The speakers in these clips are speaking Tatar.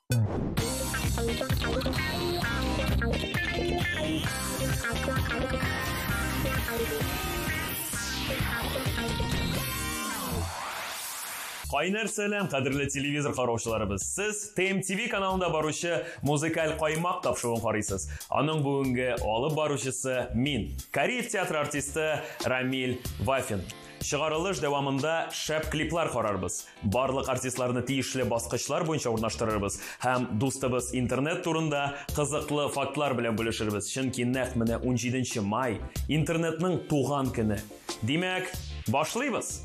Кайнар сәлам, кадерле телевизор караучыларыбыз. Сез TMTV каналында баручы музыкаль каймак тапшыруын карыйсыз. Аның бүгенге алып баручысы мин, Кариев театры артисты Рамиль Вафин. Чыгарылыш дәвамында шәп клиплар карарбыз. Барлык артистларны тиешле баскычлар буенча урнаштырырбыз һәм дустыбыз интернет турында кызыклы фактлар белән бүлешербез. Чөнки нәкъ менә 17 май интернетның туган көне. Димәк, башлыйбыз.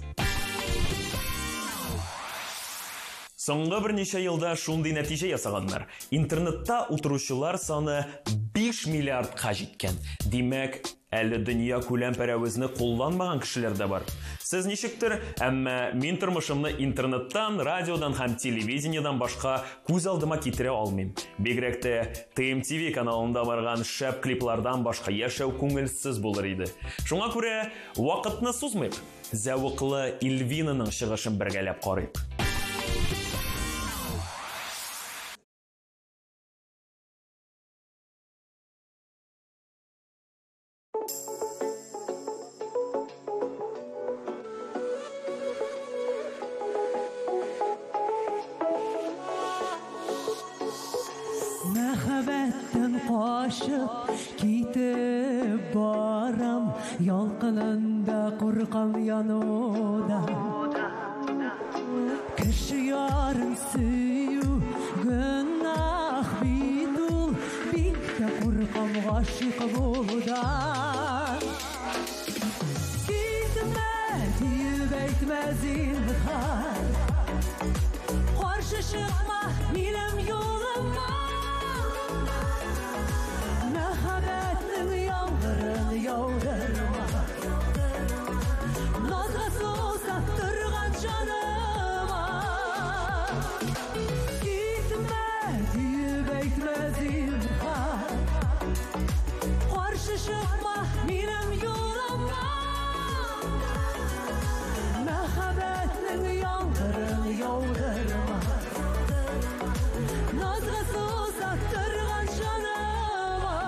Соңгы берничә елда шундый нәтиҗә ясаганнар. Интернетта утыручылар саны 5 миллиардка җиткән. Димәк, әле дөнья күләм пәрәвезне кулланмаган кешеләр дә бар. Сез ничектер, әмма мин тормышымны интернеттан, радиодан һәм телевидениедән башка күз алдыма китерә алмыйм. Бигрәк тә TMTV каналында барган шәп клиплардан башка яшәү күңелсез булыр иде. Шуңа күрә вакытны сузмыйк. Зәвыклы Эльвинаның чыгышын бергәләп карыйк. Мәхәббәттән качып китеп барам, ялкынында куркам янудан. Кеше ярын сөю гөнаһ бит ул, бик тә куркам гашыйк булудан. Китмә диеп әйтмә зинһар, каршы чыкма минем юлыма. Мәхәббәтнең яңгырын яудырма, назга сусап торган җаныма. Китмә диеп әйтмә зинһар, каршы чыкма минем юлыма. Мәхәббәтнең яңгырын яудырма, назга сусап торган җаныма.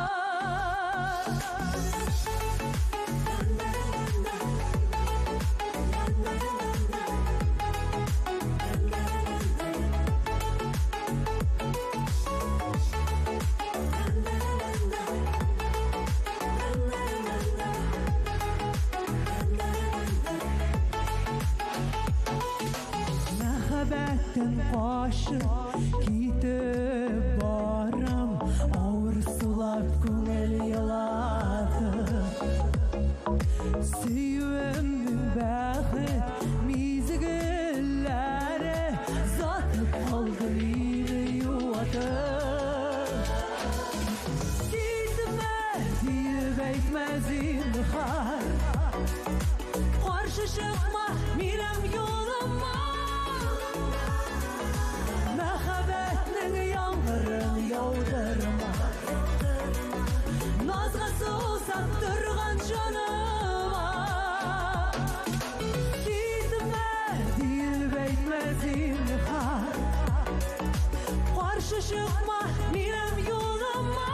Мәхәббәттән качып китеп барам, авыр сулап күңел елатып. Сөюемнең бәхет мизгелләре затып калды мине юатып. Китмә диеп әйтмә зинһар, каршы чыкма минем юлыма. Мәхәббәтнең яңгырын яудырма, назга сусап торган җаныма. Китмә диеп әйтмә зинһар, каршы чыкма минем юлыма.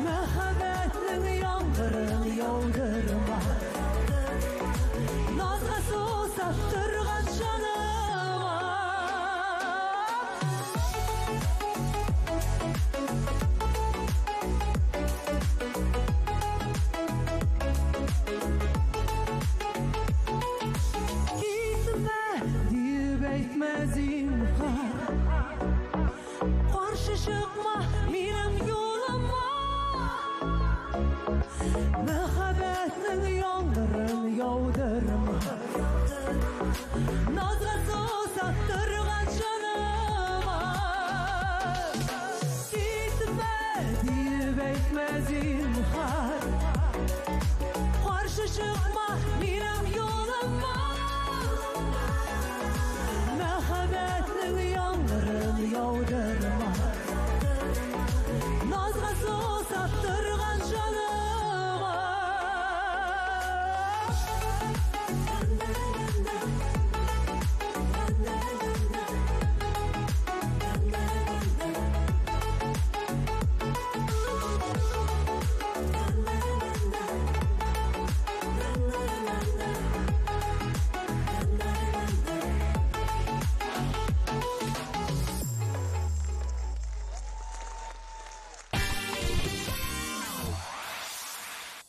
Мәхәббәтнең яңгырын яудырма, назга сусап торган җаныма. Китмә диеп әйтмә зинһар, каршы чыкма минем юлыма. Мәхәббәтнең яңгырын яудырма, назга сусап торган җаныма. Китмә диеп әйтмә зинһар, каршы чыкма минем юлыма. Мәхәббәтнең яңгырын яудырма, назга сусап торган җаныма.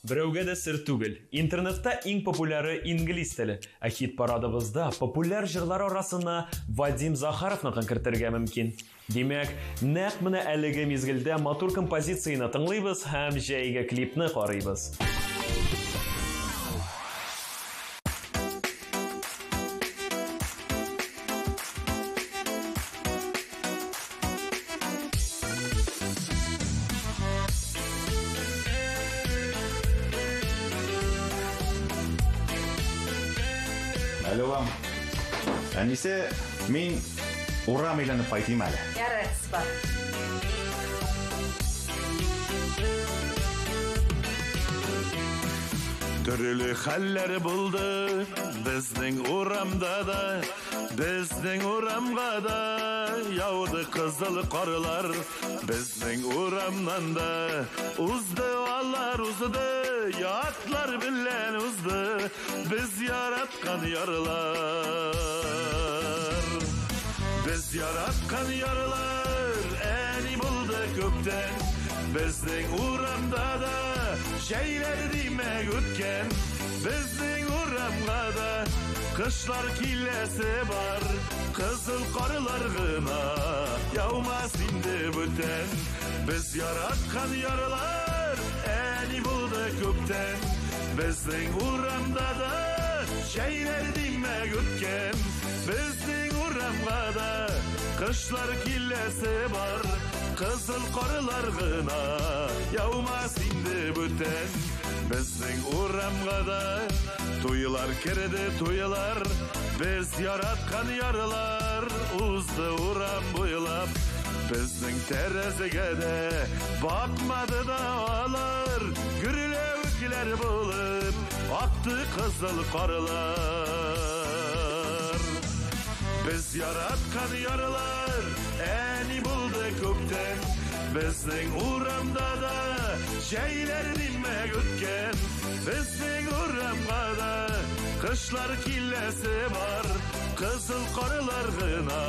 Берәүгә дә сер түгел, интернетта иң популяры инглиз теле. Ә хит-парадыбызда популяр җырлар арасына Вадим Захаровныкын кертергә мөмкин. Димәк, нәкъ менә әлеге мизгелдә матур композицияне тыңлыйбыз һәм җәйге клипны карыйбыз. Алло, әнисе, мин урам әйләнеп кайтыйм әле. Ярар, бар. Төрле хәлләр булды безнең урамда да, безнең урамга да яуды кызыл карлар, безнең урамнан да узды алар узды, ятлар белән узды, без яраткан ярлар. Без яраткан ярлар әни булды күптән, безнең урамда да җәйләр димәк үткән, безнең урамга да кышлар киләсе бар, кызыл карлар гына яумас инде бүтән. Без яраткан ярлар әни булды күптән, безнең урамда да җәйләр димәк үткән, безнең урамга да кышлар киләсе бар, кызыл карлар гына яумас инде бүтән. Безнең урамга да туйлар керде туйлар, без яраткан ярлар узды урам буйлап, безнең тәрәзәгә дә бакмады да алар, гөрләвекләр булып акты кызыл карлар. Без яраткан ярлар әни булды күптән, безнең урамда да җәйләр димәк үткән, безнең урамга да кышлар киләсе бар, кызыл карлар гына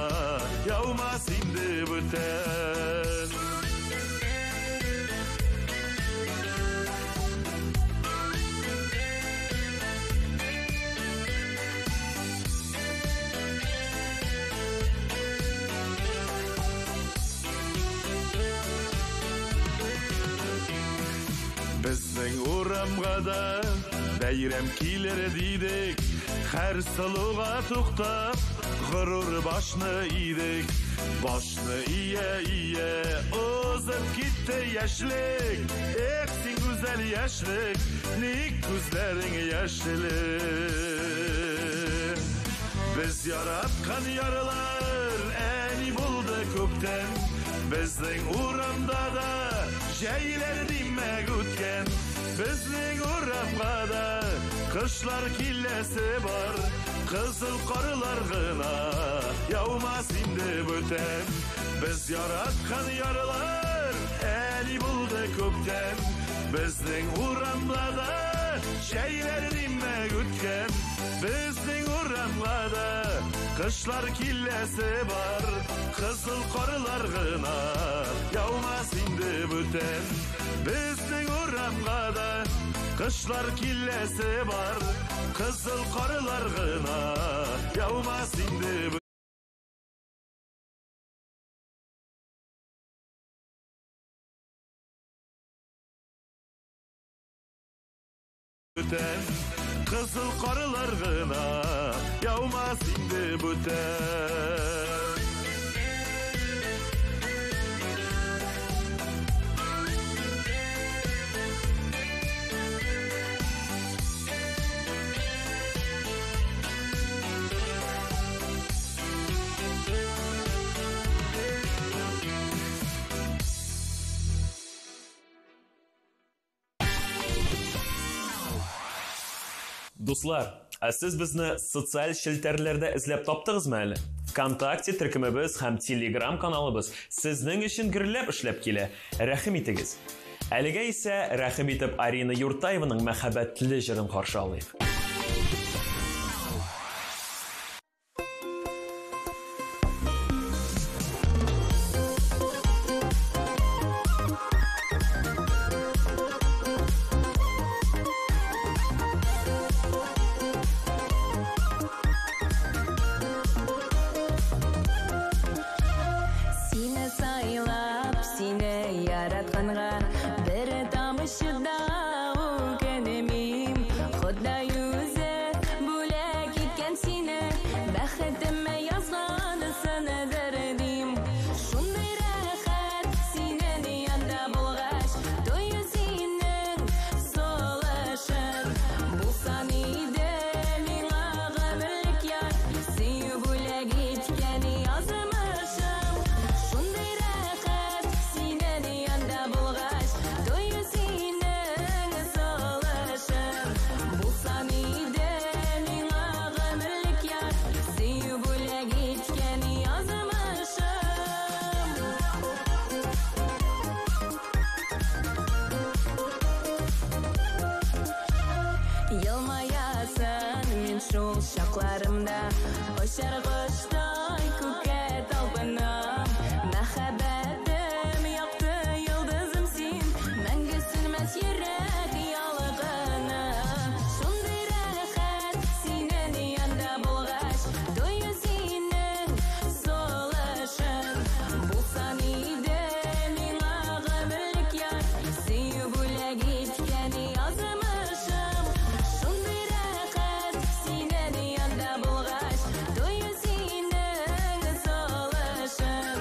яумас инде бүтән. Безнең урамга да бәйрәм килер дидек, һәр сылуга туктап горур башны идек, башны ия-ия узып китте яшьлек. Эх, син гүзәл яшьлек, ник күзләрең яшьле? Без яраткан ярлар әни булды күптән, безнең урамда да җәйләр димәк үткән, безнең урамга да кышлар киләсе бар, кызыл карлар гына яумас инде бүтән. Без яраткан ярлар әни булды күптән, безнең урамда да җәйләр димәк үткән, безнең урамга да кышлар киләсе бар, кызыл карлар гына яумас инде бүтән. Безнең урамга да кышлар киләсе бар, кызыл карлар гына яумас инде бүтән, кызыл карлар гына яумас инде бүтән. Дуслар, ә сез безне социаль челтәрләрдә эзләп таптыгызмы әле? ВКонтакте төркемебез һәм Telegram каналыбыз сезнең өчен гөрләп эшләп килә. Рәхим итегез. Әлегә исә рәхим итеп Арина Юртаеваның мәхәббәтле җырын каршы алыйк. Елмаясың мин шул чакларымда, очар коштай күккә талпынам. Мәхәббәтем, якты йолдызым син, мәңге сүнмәс йөрәк ялкыны. Шундый рәхәт синең янда булгач, тою синең сулышың. Булсан иде миңа гомерлек яр, сөю бүләк иткән язмышым. Шундый рәхәт синең янда булгач, тою синең сулышың.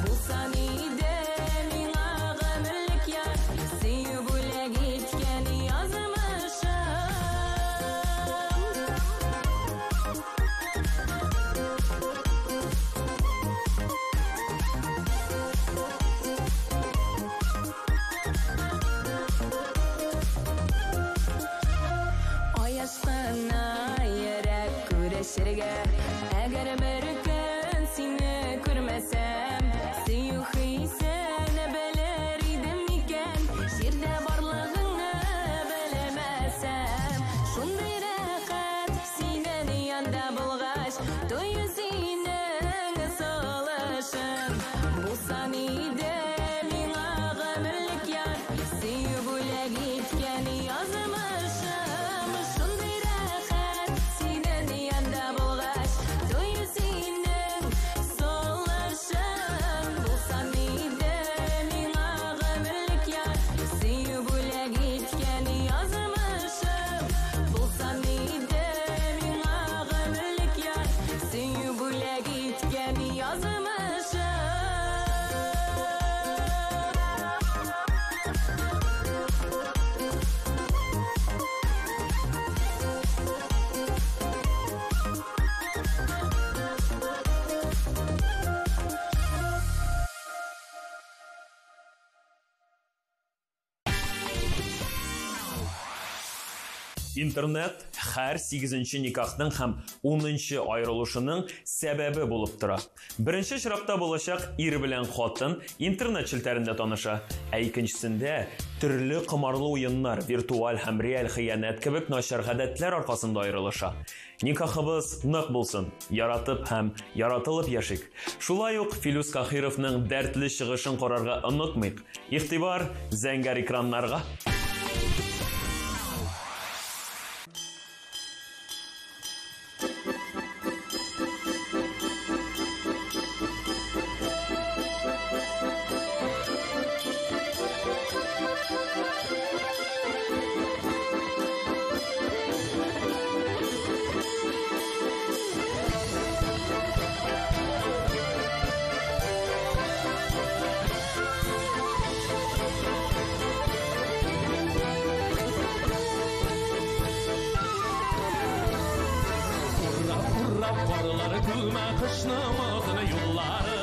Булсан иде миңа гомерлек яр, сөю бүләк иткән язмышым. Ай ашкына йөрәк күрешергә, әгәр бер көн сине күрмәсәм, сөю хисен белер идем микән, җирдә барлыгыңны белмәсәм. Шундый рәхәт синең янда булгач, тою синең сулышың. Булсан иде миңа гомерлек яр, сөю бүләк иткән язмышым. Шундый рәхәт синең янда булгач, тою синең сулышың. Булсан иде миңа гомерлек яр, сөю бүләк иткән язмышым. Булсан иде миңа гомерлек яр, сөю бүләк иткән язмышым. Интернет һәр 8-нче никахның һәм 10-нчы аерылышуның сәбәбе булып тора. Беренче очракта булачак ир белән хатын интернет челтәрендә таныша, ә икенчесендә төрле комарлы уеннар, виртуаль һәм реаль хыянәт кебек начар гадәтләр аркасында аерылыша. Никахыбыз нык булсын, яратып һәм яратылып яшик. Шулай ук Филүс Каһировның дәртле чыгышын карарга онытмыйк. Игътибар зәңгәр экраннарга. Урап, урап, карлар күмә кышның озын юллары.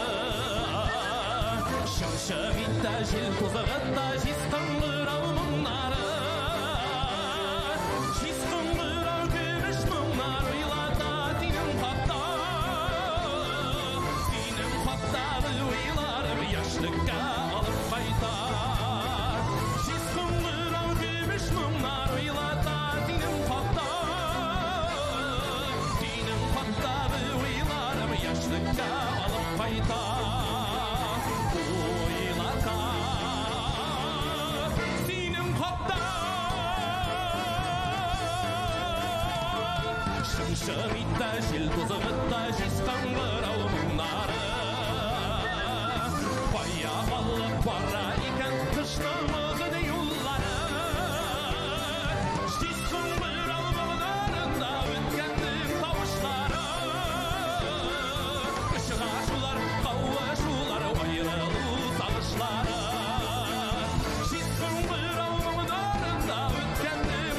Шым-шым итә җил тузыгында җиз кыңгырау моңнары. Җиз кыңгырау көмеш моңнар уйлата синең хакта. Синең хактагы уйларым яшьлеккә алып кайта. Җиз кыңгырау көмеш моңнар уйлата синең хакта. Синең хактагы уйларым яшьлеккә алып кайта. Уйлата синең хакта. Шым-шым итә җил тузыгында җиз кыңгырау моңнары. Кая алып бара икән кышның озын юллары. Җиз кыңгырау моңнарында үткәннең тавышлары. Очрашулар, кавышулар, аерылу сагышлары. Җиз кыңгырау моңнарында үткәннең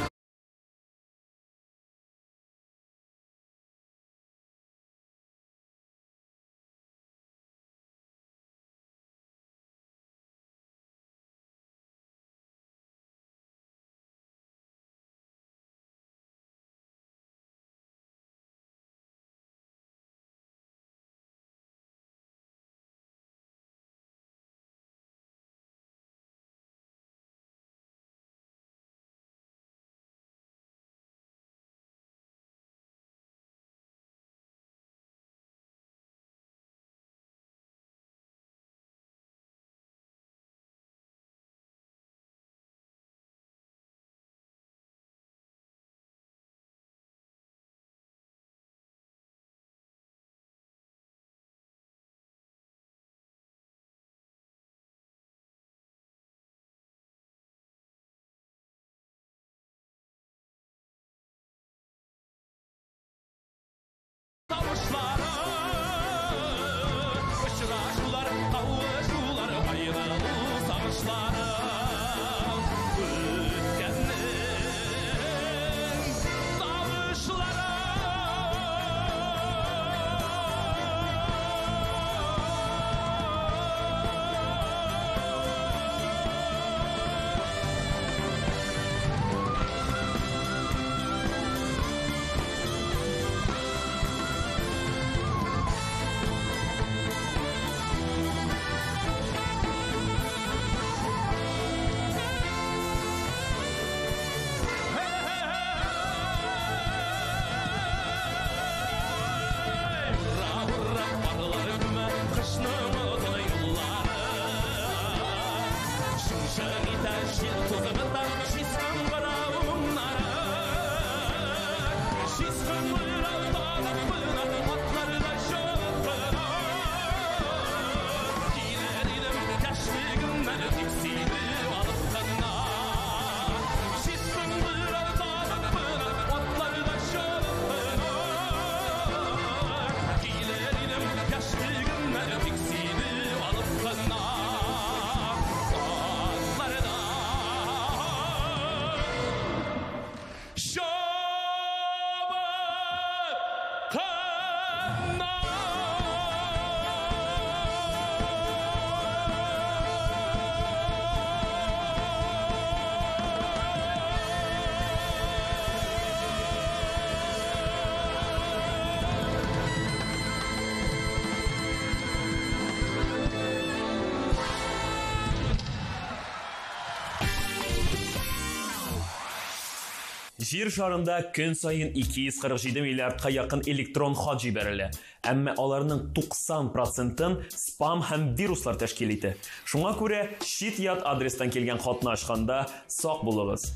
Җир шарында көн саен 247 миллиардка якын электрон хат җибәрелә. Әмма аларның 90 процентын спам һәм вируслар тәшкил итә. Шуңа күрә чит-ят адрестан килгән хатны ачканда сак булыгыз.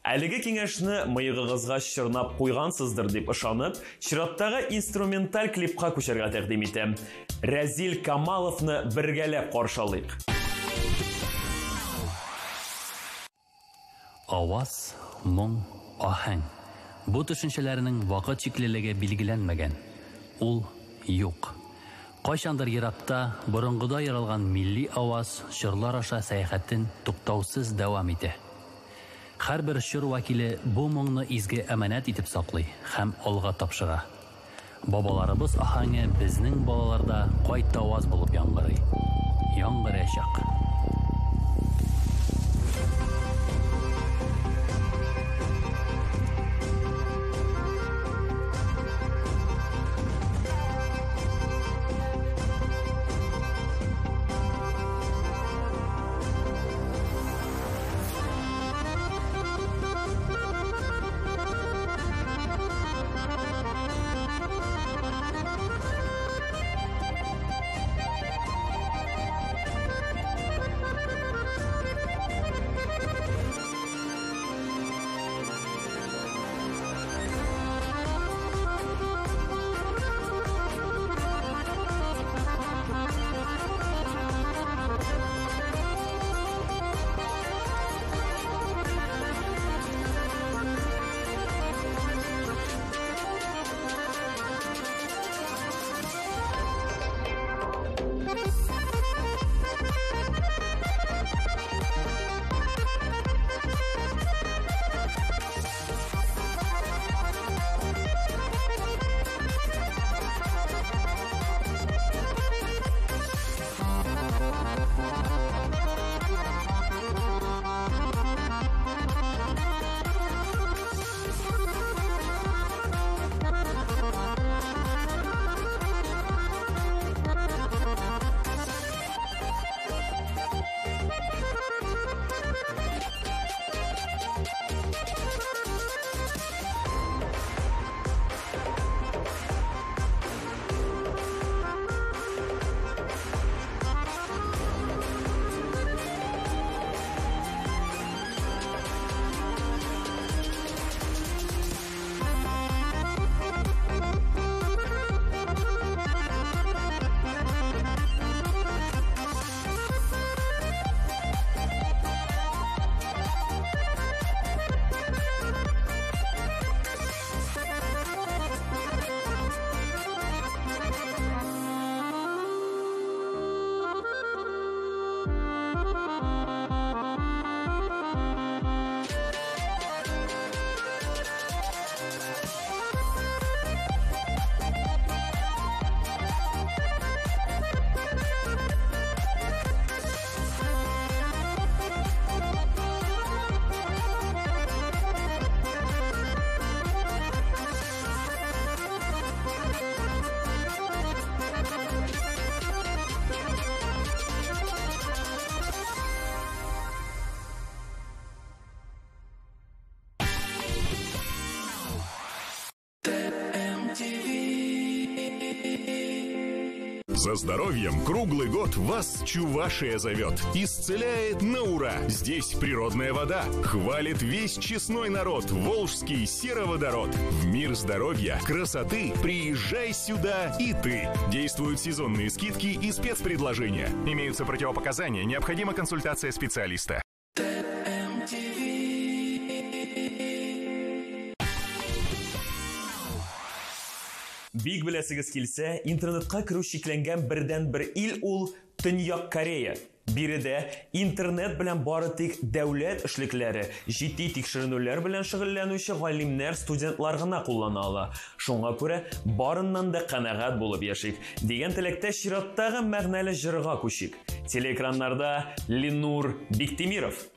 Әлеге киңәшне мыегыгызга чорнап куйгансыздыр дип ышанып, чираттагы инструменталь клипка күчәргә тәкъдим итәм. Рәзил Камаловны бергәләп каршы алыйк. Аваз, моң, аһәң. Бу төшенчәләрнең вакыт чиклелеге билгеләнмәгән. Ул юк. Кайчандыр еракта, борынгыда яралган милли аваз чорлар аша сәяхәтен туктаусыз дәвам итә. Һәрбер чор вәкиле бу моңны изге әманәт итеп саклый һәм алга тапшыра. Бабаларыбыз аһәңе безнең балаларда кайтаваз булып яңгырый. Яңгыраячак. За здоровьем круглый год вас Чувашия зовет. Исцеляет на ура. Здесь природная вода. Хвалит весь честной народ волжский сероводород. В мир здоровья, красоты приезжай сюда и ты. Действуют сезонные скидки и спецпредложения. Имеются противопоказания, необходима консультация специалиста. Бик беләсегез килсә, интернетка керү чикләнгән бердәнбер ил ул Төньяк Корея. Биредә интернет белән бары тик дәүләт эшлекләре, җитди тикшеренүләр белән шөгыльләнүче галимнәр, студентлар гына куллана ала. Шуңа күрә барыннан да канәгать булып яшик дигән теләктә чираттагы мәгънәле җырга күчик. Телеэкраннарда Ленур Биктимиров.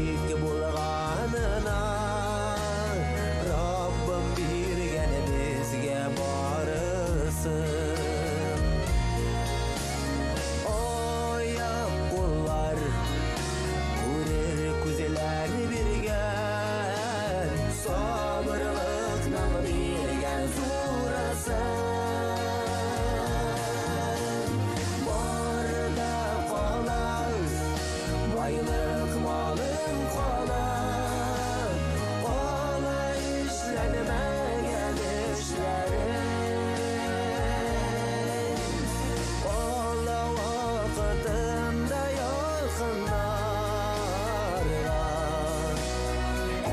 Тик булганына Раббым биргән безгә барысын. Аяк куллар, күрер күзләр биргән, сабырлыкның биргән зурысын. Бар да кала, байлык малың кала, кала эшләнмәгән эшләрең. Кала вакытында якыннарга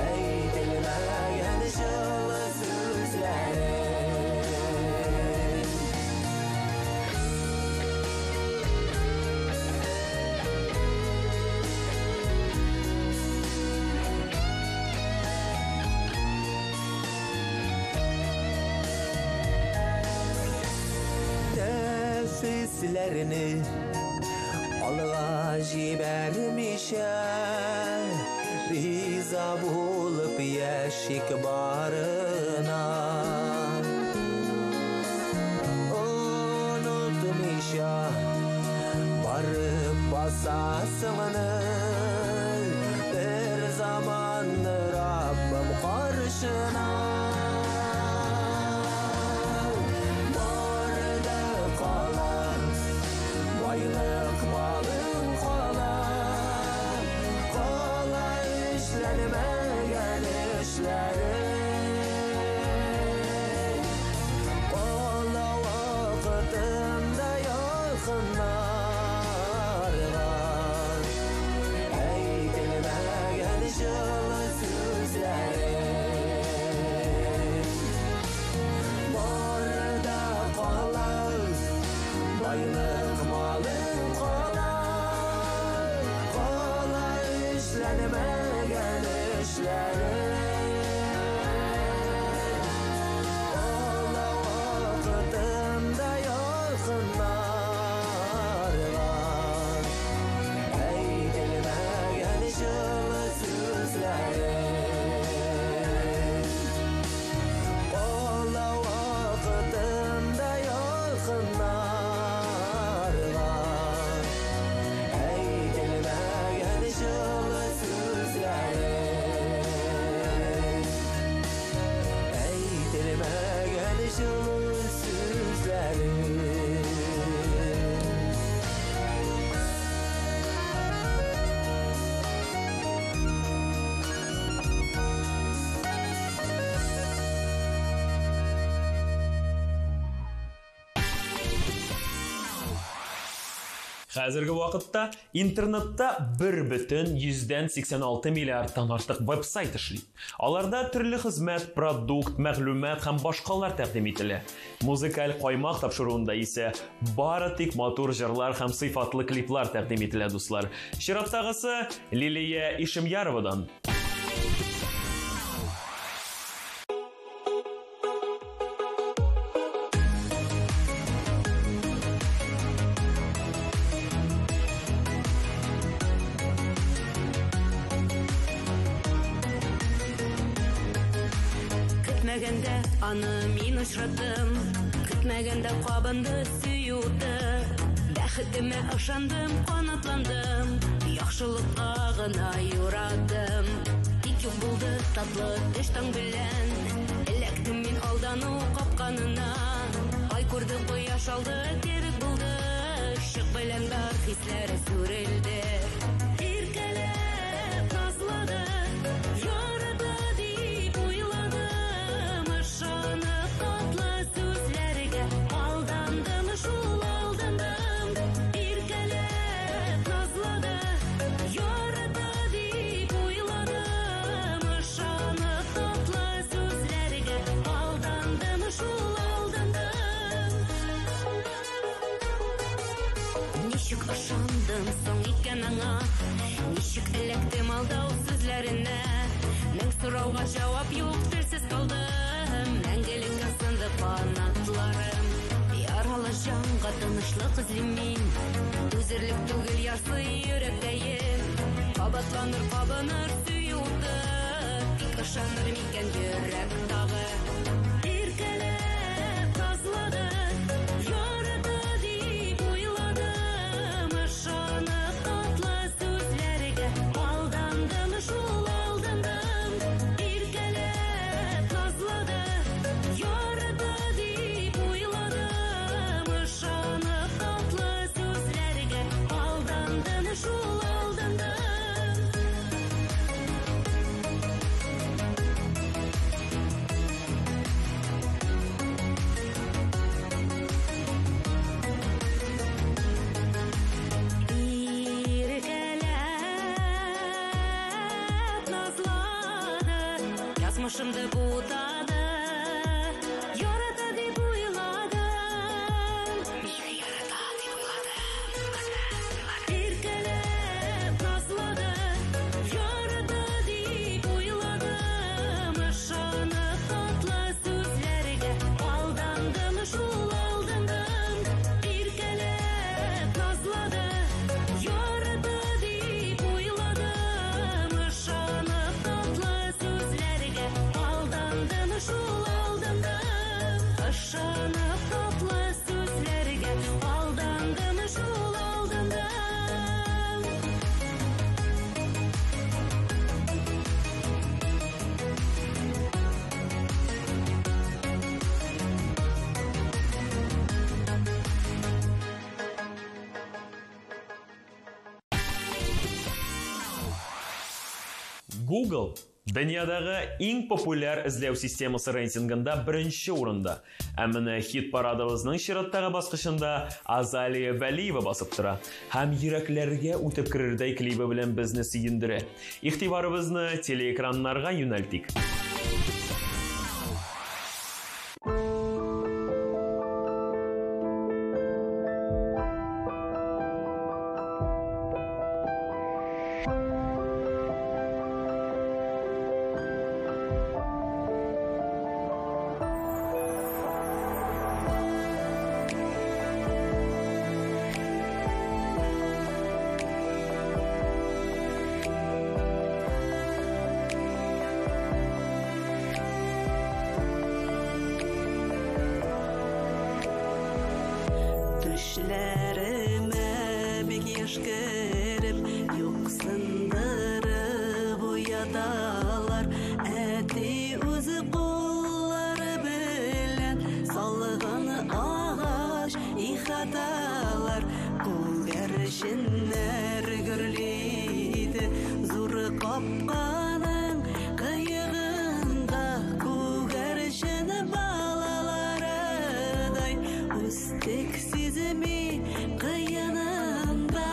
әйтелмәгән җылы сүзләрең. Нәфесләрне алга җибәрмичә, риза булып яшик барына. Онытмыйча барып басасыңны, бер заман Раббым каршына. Бар да кала, байлык малың кала, кала эшләнмәгән эшләрең. Кала вакытында якыннарга әйтелмәгән җылы сүзләрең. Бар да кала, байлык малың кала, кала эшләнмәгән эшләрең. Кала вакытында якыннарга әйтелмәгән җылы сүзләрең. Кала вакытында якыннарга әйтелмәгән җылы сүзләрең. Әйтелмәгән җылы сүзләрең. Хәзерге вакытта интернетта 1,86 миллиардтан артык веб-сайт эшли. Аларда төрле хезмәт, продукт, мәгълүмат һәм башкалар тәкъдим ителә. Музыкаль каймак тапшыруында исә бары тик матур җырлар һәм сыйфатлы клиплар тәкъдим ителә, дуслар. Чираттагысы Лилия Ишемьяровадан. Көтмәгәндә аны мин очраттым, көтмәгәндә кабынды сөю уты. Бәхетемә ышандым, канатландым, яхшылыкка гына юрадым. Тик юк булды татлы төш таң белән, эләктем мин алдану капканына. Ай күрде, кояш алды, терек булды, чык белән бар хисләр сүрелде. Иркәләп назлады, ярады дип уйладым, ышанып татлы сүзләргә алдандым, шул алдандым. Иркәләп назлады, ярады дип уйладым, ышанып татлы сүзләргә алдандым, шул алдандым. Ничек ышандым соң икән аңа, ничек эләктем алдау сүзләренә? Мең сорауга җавап юк, телсез калдым, мәңгелеккә сынды канатларым. Яралы җанга тынычлык эзлим мин, түзерлек түгел ярсый йөрәккәем. Кабат Кабатланыр, кабыныр сөю уты, тик ышаныр микән йөрәк тагы? Иркәләп назлады, ярата дип уйладым, ышанып татлы сүзләргә алдандым шул, алдандым. Иркәләп назлады, ярата дип уйладым, ышанып татлы сүзләргә алдандым шул, алдандым. Иркәләп назлады, язмышымды бутады, ярата дип уйладым, мине ярата дип уйладым. Иркәләп назлады, ярата дип уйладым, ышанып татлы сүзләргә алдандым шул, алдандым. Иркәләп назлады, ярата дип уйладым, ышанып татлы сүзләргә алдандым шул, алдандым. Ышанып татлы сүзләргә алдандым шул, алдандым. Google дөньядагы иң популяр эзләү системасы рейтингында беренче урында. Ә менә хит парадыбызның чираттагы баскычында Азалия Вәлиева басып тора һәм йөрәкләргә үтеп керердәй клибы белән безне сөендерә. Игътибарыбызны телеэкраннарга юнәлтик. Төшләремә бик еш кереп, юксындырып уяталар. Әти үзе куллары белән салган агач ихаталар. Күгәрченнәр гөрлиде зур капканың кыегында, күгәрчен балаларыдай үстек сизми кыянында.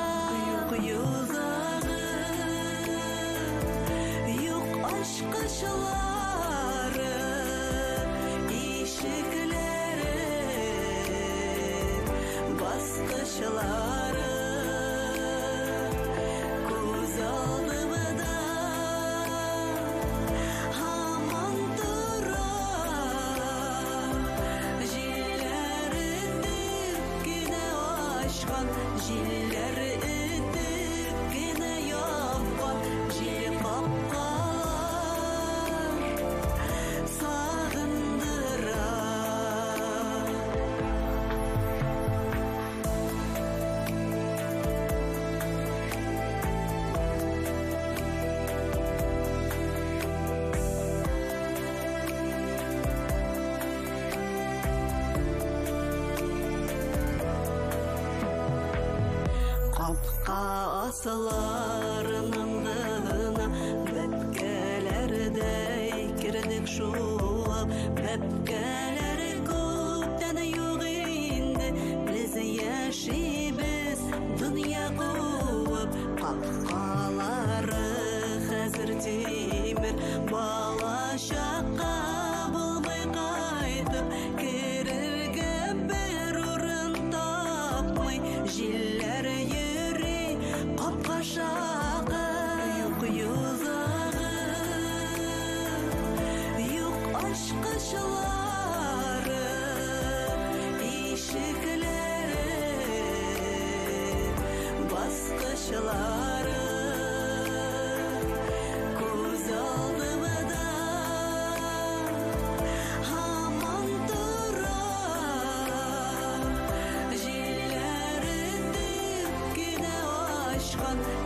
Юк йозагы, юк ачкычлары, ишекләре, баскычлары. Күз алдымда һаман тора, җилләр этеп кенә ачкан, җилләр этеп кенә япкан, җил капкалар сагындыра. Капка асыларының гына бәбкәләрдәй кердек шуып, бәбкәләр күптән юк инде, без яшибез дөнья куып, капкалары хәзер тимер, бала чакка булмый кайтып, керергә бер урын тапмый, җилләр йөри капка шакып. Юк йозагы, юк ачкычлары, ишекләре, баскычлары.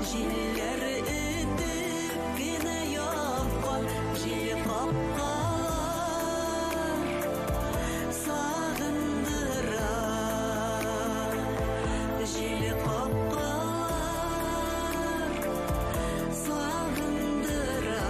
Җилләр өтеп кенә япкан җил капкалар сагындыра. Җил капкалар сагындыра.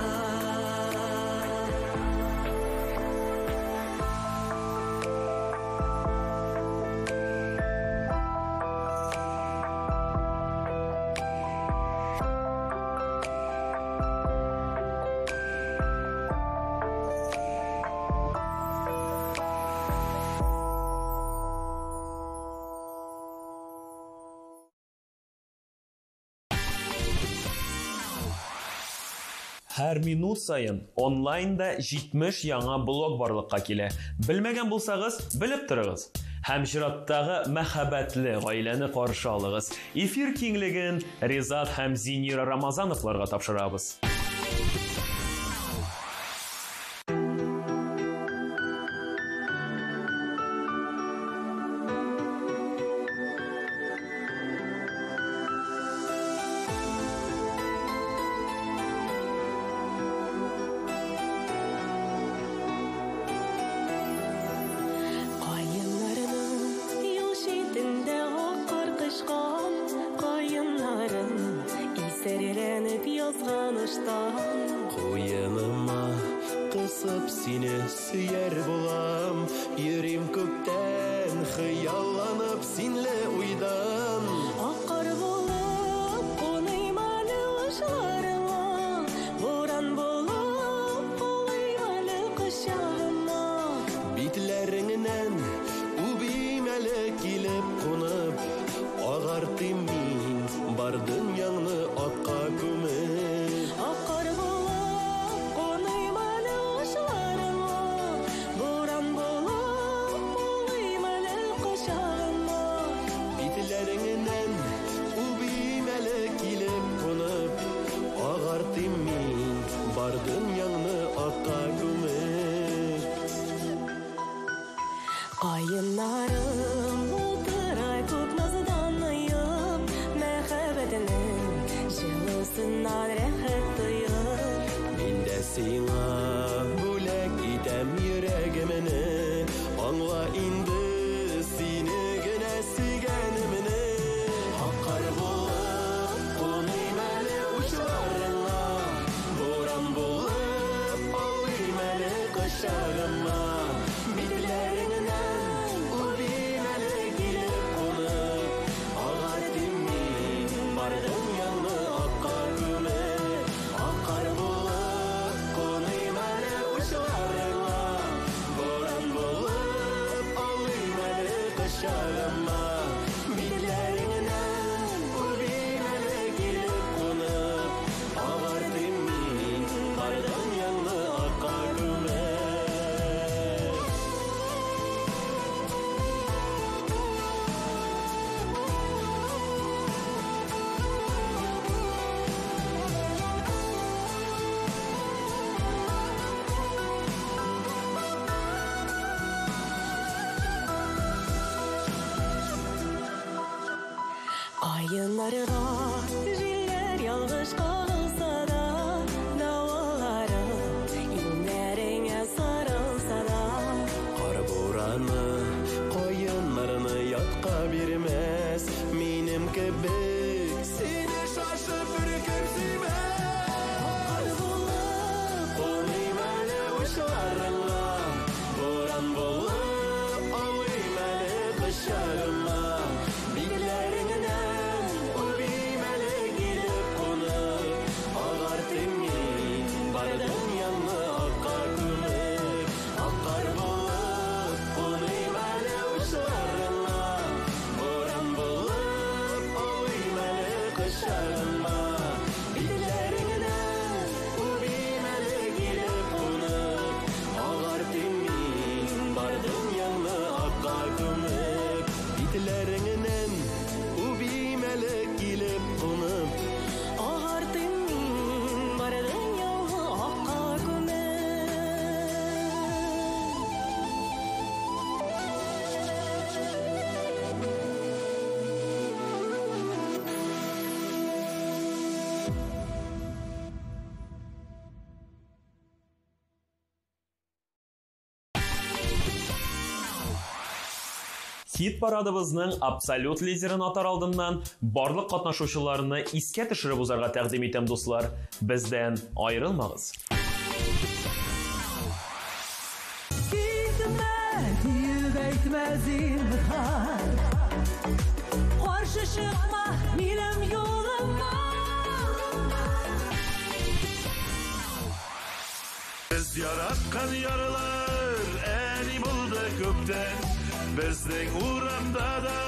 Һәр минут саен онлайнда 70 яңа блог барлыкка килә. Белмәгән булсагыз, белеп торыгыз. Һәм чираттагы мәхәббәтле гаиләне каршы алыгыз. Эфир киңлеген Ризат һәм Зинира Рамазановларга тапшырабыз. Каеннарның юл читендә ак кар кышкан, каеннарым исәрләнеп язган ыштан. Куеныма кысып сине сөяр булам, йөрим күптән хыялланып синле уйдан. Ак кар булып куныйм әле учларыңа, буран булып улыйм әле кочагыма. Битләреңнән үбим әле килеп кунып, агартыйм мин бар дөньяңны акка күмеп. Ак кар булып куныйм әле учларыңа, буран булып улыйм әле кочагыма. Битләреңнән үбим әле килеп кунып, агартыйм мин бар дөньяңны акка күмеп. Каеннарым утыра күп наздан оеп, мәхәббәтнең җылысыннан рәхәт тоеп. Мин дә сиңа бүләк итәм йөрәгемне, аңла инде сине генә сөйгәнемне. Ак кар булып куныйм әле учларыңа, буран булып алыйм әле кочагыма. Битләреңнән үбим әле килеп кунып, агартыйм мин бар дөньяңны акка күмеп. Ак кар булып куныйм әле учларыңа, буран булып алыйм әле кочагыма. Битләреңнән үбим әле килеп кунып, агартыйм мин бар дөньяңны акка күмеп. Каеннарга җилләр ялгыш кагылса да, давыллары иңнәреңә сарылса да. Кар бураны каеннарны ятка бирмәс, минем кебек сине шашып беркем сөймәс. Кар булып Куныйм әле учларыңа, буран булып алыйм әле кочагыма. Битләреңнән үбим әле килеп кунып, Хит-парадыбызның абсолют лидерын атар алдыннан барлык катнашучыларны искә төшереп узарга тәкъдим итәм, дуслар. Бездән аерылмагыз. Китмә, диеп әйтмә зинһар. Каршы чыкма минем юлыма. Без яраткан ярлар әни булды күптән. Безнең урамда да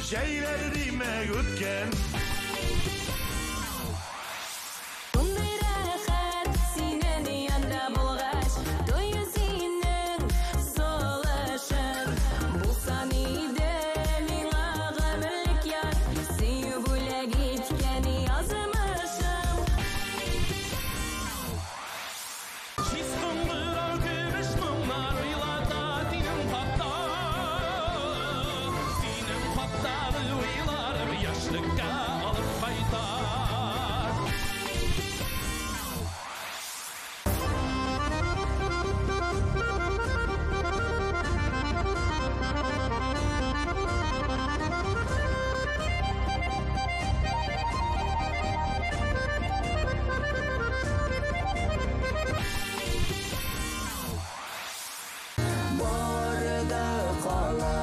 җәйләр димәк үткән. Шундый рәхәт синең янда булгач, тою синең сулышың. Булсан иде миңа гомерлек яр, сөю бүләк иткән язмышым. Җиз кыңгырау көмеш моңнар уйлата синең хакта. Синең хактагы уйларым яшьлеккә алып кайта. Бары да кала,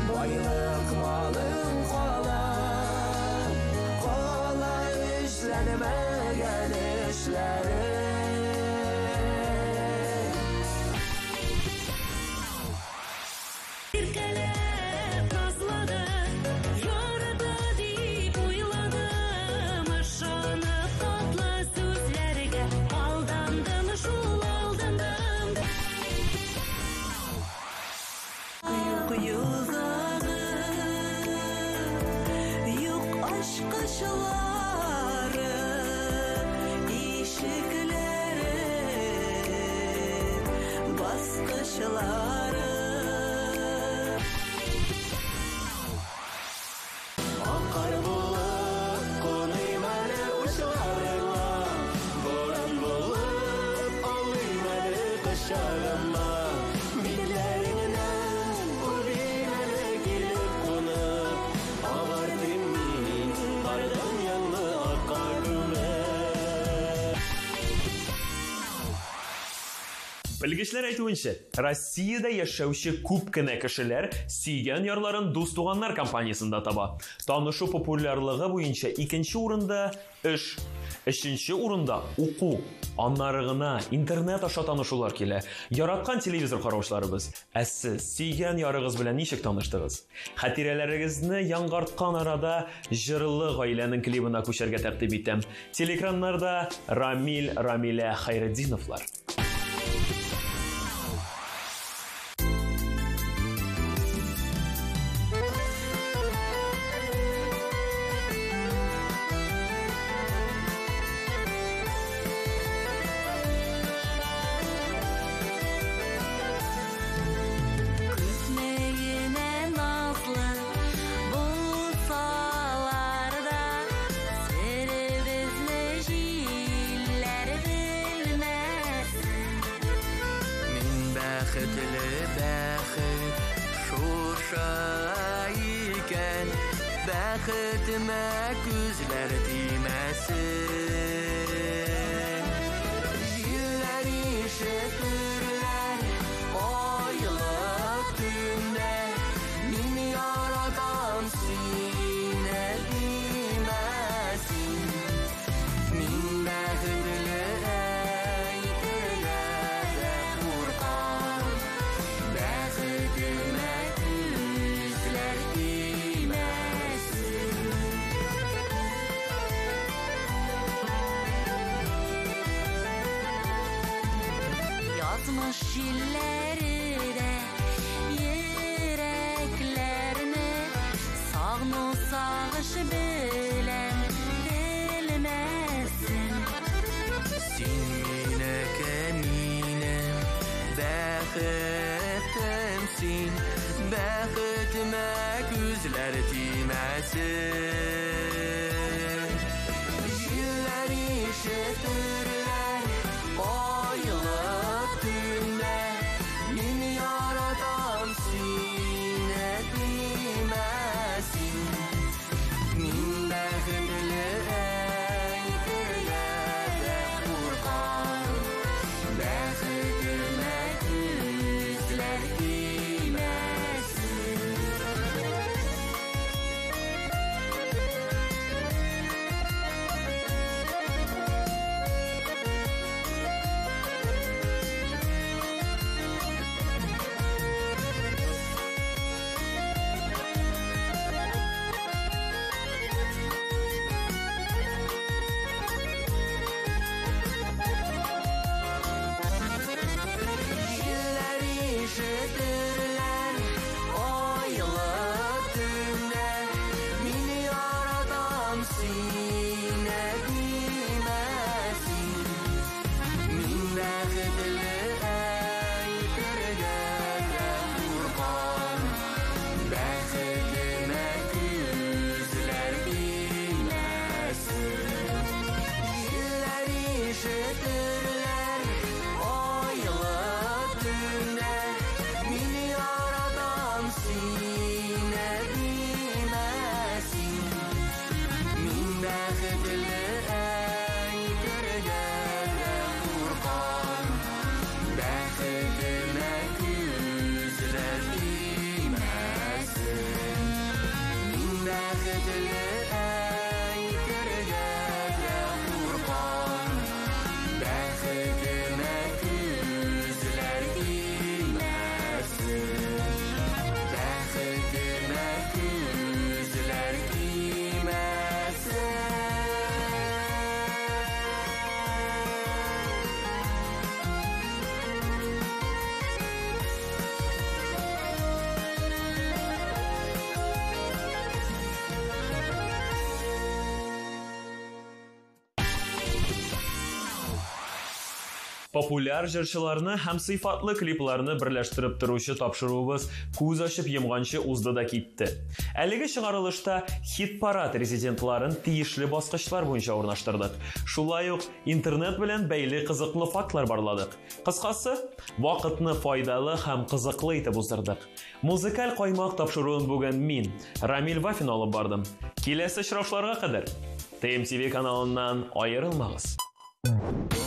байлык малың кала, кала эшләнмәгән эшләрең. Иркәләп назлады, ярады дип уйладым. Ышанып татлы сүзләргә алдандым шул, алдандым. Юк йозагы, юк ачкычлары, ишекләре, баскычлары. Ак кар булып куныйм әле учларыңа, буран булып аулыйм әле кочагыма. Битләреңнән үбим әле килеп кунып, агартыйм мин бар дөньяңны акка күмеп. Белгечләр әйтүенчә, Россиядә яшәүче күп кенә кешеләр сөйгән ярларын дус-туганнар компаниясендә таба. Танышу популярлыгы буенча икенче урында эш, өченче урында уку. Аннары гына интернет аша танышулар килә. Яраткан телевизор караучыларыбыз, ә сез сөйгән ярыгыз белән ничек таныштыгыз? Хатирәләрегезне яңарткан арада җырлы гаиләнең клибына күчәргә тәкъдим итәм. Телекраннарда Рамил, Рамилә Хайретдиновлар. Күпме генә назлы булсалар да, серебезне җилләр белмәсен. Мин бәхетле, бәхет шушы икән, бәхетемә күзләр тимәсен. Җилләр ишетерләр айлы төндә, мин яратам сине димәсен. Мин бәхетле әйтергә дә куркам, бәхетемә күзләр тимәсен. Язмыш җилләре дә йөрәкләрне сагыну сагыш белән телмәсен. Син минеке, минем бәхетем син, бәхетемә күзләр тимәсен. Җилләр ишетерләр айлы төндә, мин яратам сине Популяр җырчыларны һәм сыйфатлы клипларны берләштереп торучы тапшыруыбыз күз ачып йомганчы узды да китте. Әлеге чыгарылышта хит-парад резидентларын тиешле баскычлар буенча урнаштырдык. Шулай ук интернет белән бәйле кызыклы фактлар барладык. Кыскасы, вакытны файдалы һәм кызыклы итеп уздырдык. Музыкаль каймак тапшыруын бүген мин, Рамил Вафин алып бардым. Киләсе очрашларга кадәр ТМТВ каналыннан аерылмагыз. Thank you.